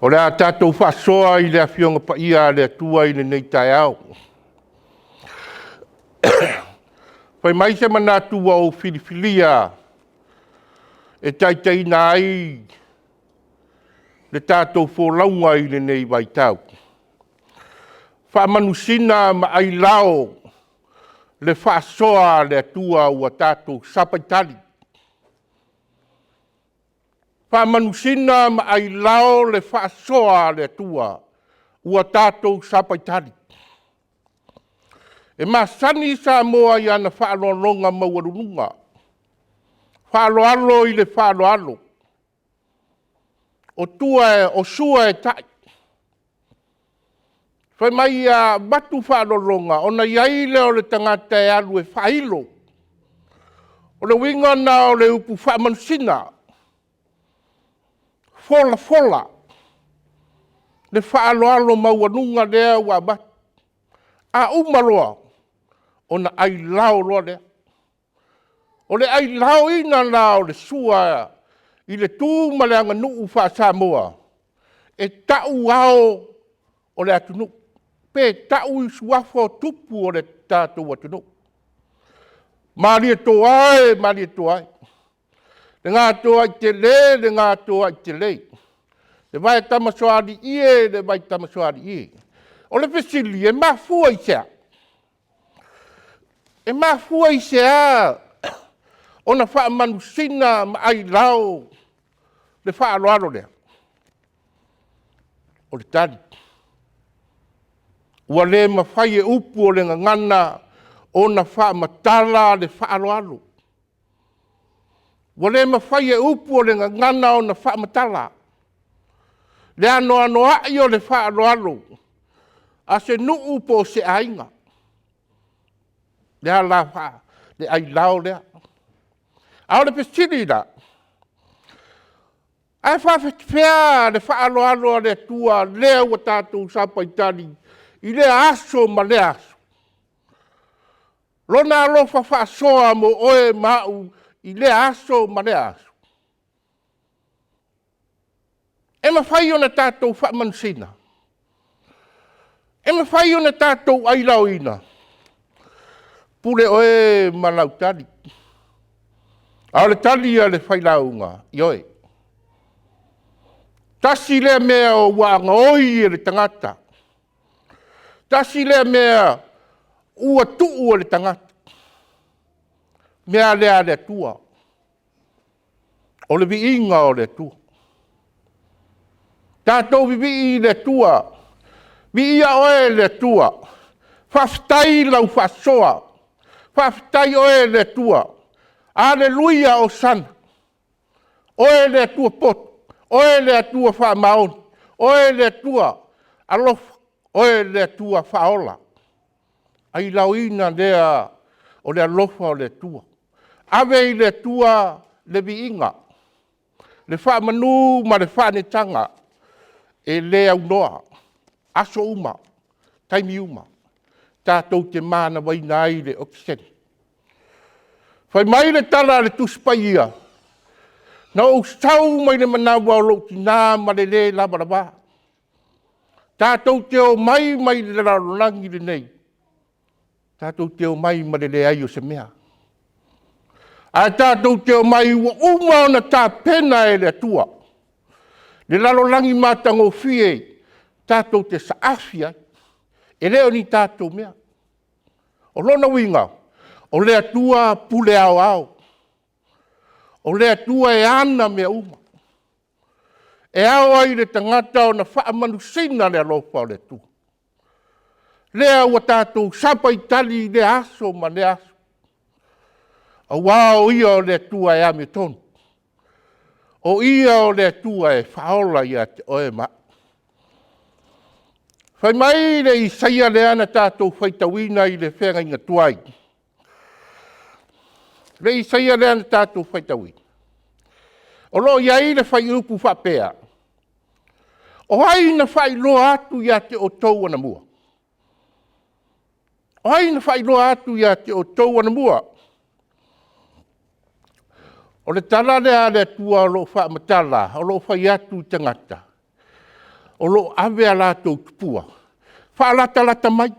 O le a tatou faasoa i le Afioga Paia a le Atua i lenei taeao. Fai mai se manatu ua ou filifilia e taitaiina ai le tatou folauga i lenei vaitau, faamanusina ma ailao le faasoa a le Atua ua tatou sapaitali. Faamanusina ma ailao le faasoa a le Atua ua tatou sapaitali. E masani Samoa i ana faaaloaloga maualuluga, faaaloalo i le faaaloalo, o sua e ta'i. Fai mai a avatu faaaloaloga, ona i ai lea o le tagata e alu e faailo. O le uiga lena o le upu faamanusina, folafola le faaaloalo maualuga lea ua avatu. A uma loa, ona ailao loa lea. O le ailaoina la o le sua i le tu ma le aganuu faa-Samoa, e tau ao o le atunuu, pe tau suafa o tupu o le tatou atunuu. Malietoa e Malietoa e, le Gatoaitele le Gatoaitele, le Vaetamasoalii e le Vaitamasoalii. O le fesili, e mafua i se a? E mafua i se a ona faamanusina ma ailao le faaaloalo lea? O le tali, ua le mafai e upu o le gagana ona faamatala le faaaloalo. Ua le mafai e upu o le gagana ona faamatala le anoanoai o le faaaloalo a se nuu po o se aiga. O le a la le ailao lea? A o le fesili la, ae faapefea le faaaloalo a le Atua lea ua tatou sapaitali i lea aso ma lea aso? Lona alofa faasoa mo oe ma au i lea aso ma lea aso. E mafai ona tatou faamanusina? E mafai ona tatou ailaoina? Pule oe ma lau tali. A o le tali a le Failauga, ioe. Tasi lea mea ua gaoi e le tagata, tasi lea mea ua tuu e le tagata, mea lea a le Atua, o le viiga o le Atua. Tatou vivii i le Atua, viia oe le Atua, faafetai i lau faasoa, faafetai oe le Atua. Aleluia Osana, Oe le Atua poto, Oe le Atua faamaoni, Oe le Atua alofa, Oe le Atua faaola. Ailaoina lea o le alofa o le Atua. Ave i le Atua le viiga, le faamanu ma le faaneetaga e le aunoa, aso uma, taimi uma, tatou te manavaina ai le okesene. Fai mai le tala a le Tusi Paia, “Na ou sau mai le manava o lou tina ma le le lavalava.” Tatou te omai mai le lalolagi lenei, tatou te omai ma le leai o se mea, ae tatou te omai ua uma ona tapena e le Atua le lalolagi matagofie tatou te saafi ai. E le o ni tatou mea. O lona uiga, o le Atua pule aoao, o le Atua e ana mea uma. E ao ai i le tagata ona faamanusina le alofa o le Atua, lea ua tatou sapaitali i lea aso ma lea aso, aua o Ia o le Atua e amiotonu, o Ia o le Atua e faaola ia te oe ma au. Fai mai le Isaia lea na tatou faitauina i le feagaiga tuai, le Isaia lea na tatou faitauina, o lo o i ai le fuaiupu faapea, “O ai na faailoa atu ia te outou anamua? O ai na faailoa atu ia te outou anamua?” O le tala lea a le Atua o lo o faamatala, o lo o fai atu i tagata, o lo o ave a latou tupua, faalatalata mai,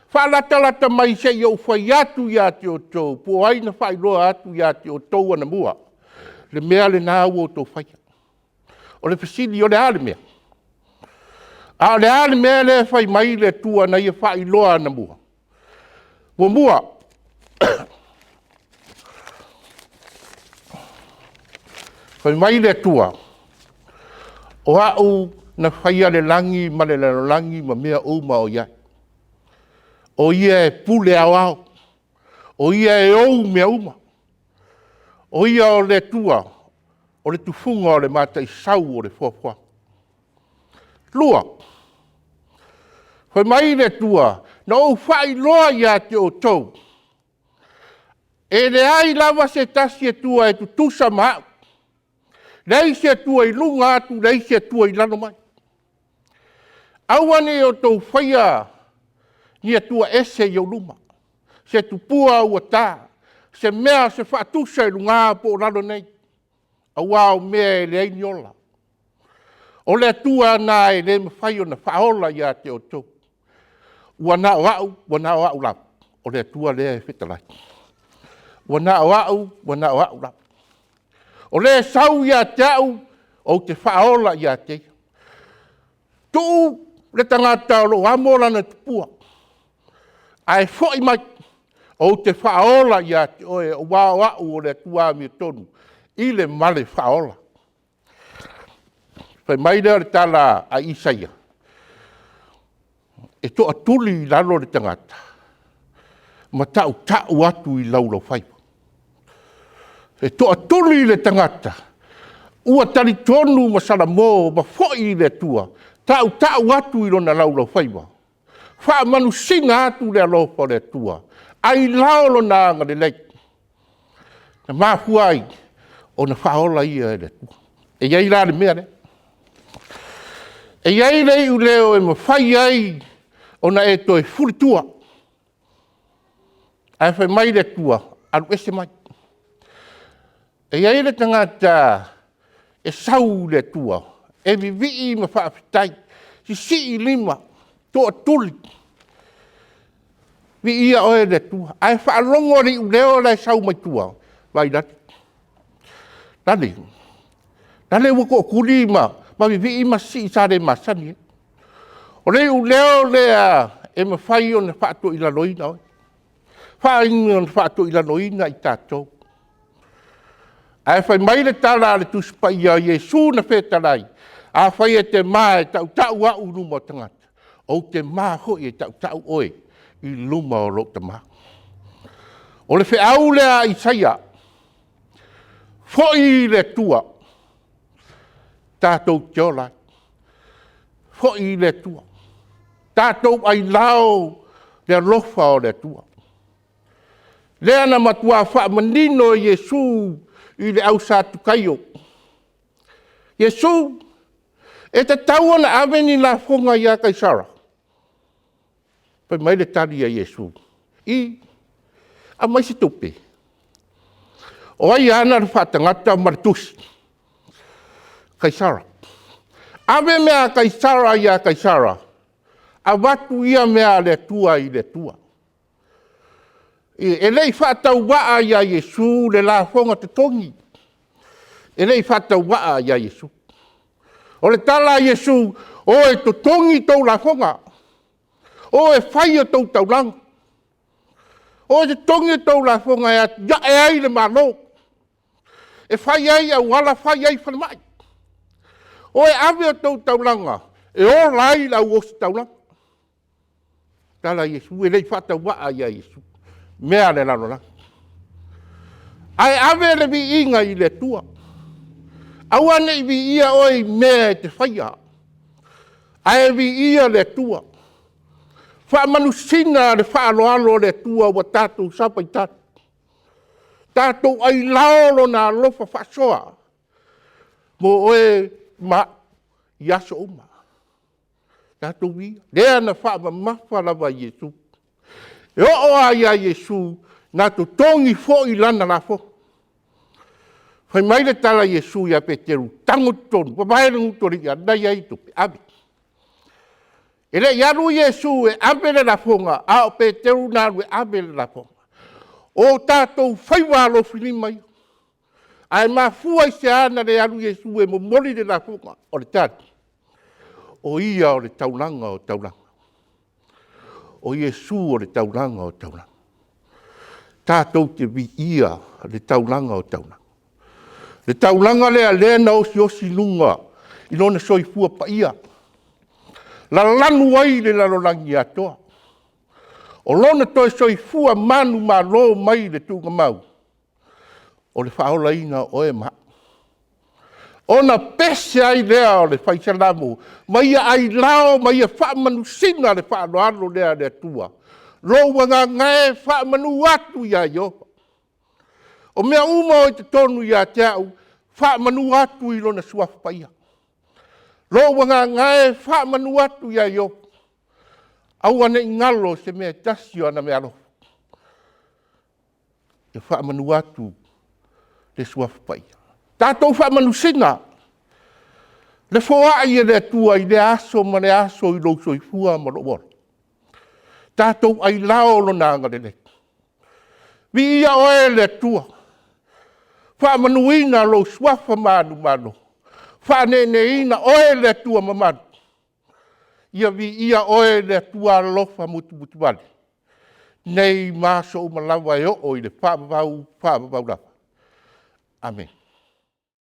faalatalata mai se i ou fai atu ia te outou po o ai na faailoa atu ia te outou anamua le mea lena ua outou faia. O le fesili, o le a le mea? A o le a le mea lea e fai mai le Atua na ia faailoa anamua? Muamua, fai mai le Atua, “O au na faia le lagi ma le lalolagi ma mea uma o i ai.” O Ia e pule aoao, o Ia e ou mea uma. O Ia o le Atua o le tufuga o le mataisau o le foafoaga. Lua, fai mai le Atua, “Na ou faailoa ia te outou, e leai lava se tasi Atua e tutusa ma au, leai se Atua i luga atu, leai se Atua i lalo mai. Aua ne i outou faia ni atua ese i ou luma, se tupua ua ta, se mea o se faatusa i luga po o lalo nei, aua o mea e leai ni ola. O le Atua lena e le mafai ona faaola ia te outou. Ua na o au, ua na o au lava, o le Atua lea e fetalai. Ua na o au, ua na o au lava. O le sau ia te au, ou te faaola ia te ia. Tuu le tagata o lo o amo lana tupua, ae foi mai, ou te faaola ia te oe, aua o au o le Atua amiotonu i le male faaola. Fai mai lea o le tala a Isaia, “E toatuli i lalo le tagata ma tautau atu i laulaufaiva. E toatuli le tagata ua talitonu ma salamo ma foi i le Atua, tautau atu i lona laulaufaiva, faamanusina atu le alofa o le Atua, ailao Lona agalelei.” Na mafua ai ona faaola ia e le Atua. E i ai la le mea lea. E i ai le iuleo e mafai ai ona e toe fulitua, ae fai mai le Atua, alu ese mai. E i ai le tagata e sau i le Atua e vivii ma faafetai, sisii lima, toatuli, viia oe le Atua. Ae faalogo i le iuleo la e sau mai tua, vaai lale, lale ua tootuli ma vivii ma sisii sa le masani ai. O le iuleo lea e mafai ona faatoilaloina oe, mafai ona faatoilaloina i tatou. Ae fai mai le tala a le Tusi Paia o Iesu na fetalai, “Afai e te ma e tautau au i luma o tagata, ou te ma foi e tautau oe i luma o lou Tama.” O le feau lea a Isaia, foi i le Atua tatou te ola ai. Foi i le Atua, tatou ailao le alofa o le Atua. Lea na matua faamanino e Iesu i le au Satukaio. Iesu, e tatau ona ave ni lafoga ia Kaisara? Fai mai le tali a Iesu, I, aumai se tupe. O ai e ana le faatagata ma le tusi? Kaisara. Ave mea a Kaisara ia Kaisara, avatu ia mea a le Atua i le Atua. E le i faatauvaa ia Iesu le lafoga totogi, e le i faatauvaa ia Iesu. O le tala a Iesu, o e totogi a outou lafoga, o e fai a outou taulaga, o e totogi a outou lafoga e atiae ai le Malo, e fai ai auala, fai ai falemai. O e ave a outou taulaga e ola ai le au ositaulaga. O le tala a Iesu, e le i faatauvaa ia Iesu, mea a le lalolagi. Ae ave le viiga i le Atua. Aua ne i viia oe i mea e te faia, ae viia le Atua. Faamanusina le faaaloalo a le Atua ua tatou sapaitali. Tatou ailao Lona alofa faasoa mo oe ma au i aso uma. Tatou viia, lea na faamamafa lava e Iesu. E oo lava ia Iesu na totogi foi lana lafoga. Fai mai le tala a Iesu ia Peteru, tago i totonu, vavae le gutolii lena e i ai tupe, ave. E le i alu Iesu e ave le lafoga, a o Peteru na alu e ave le lafoga. O tatou faiva alofilima ia. Ae mafua i se a na le alu Iesu e momoli le lafoga? O le tali, o Ia o le taulaga o taulaga. O Iesu o le taulaga o taulaga. Tatou te viia le taulaga o taulaga. Le taulaga lea o lea na osiosi i luga i Lona soifua paia, lalanu ai le lalolagi atoa. O Lona toe soifua manumalo mai le tuugamau, o le faaolaina o oe ma au. Ona pese ai lea o le Fai Salamo ma ia ailao ma ia faamanusina le faaaloalo lea a le Atua. Lou agaga e, faamanu atu ia Ieova. O mea uma o i totonu ia te au, faamanu atu i Lona Suafa Paia. Lou agaga e, faamanu atu ia Ieova, aua ne i galo se mea e tasi o ana meaalofa. Ia faamanu atu le Suafa Paia. Tatou faamanusina le foai e le Atua i lea aso ma lea aso i lou soifua ma lou ola. Tatou ailao Lona agalelei. Viia Oe le Atua, faamanuina lou Suafa manumalo, faaneeneina Oe le Atua Mamalu. Ia viia Oe le Atua alofa musumusu vale, nei ma aso uma lava e oo i le faavavau, faavavau lava. Amene.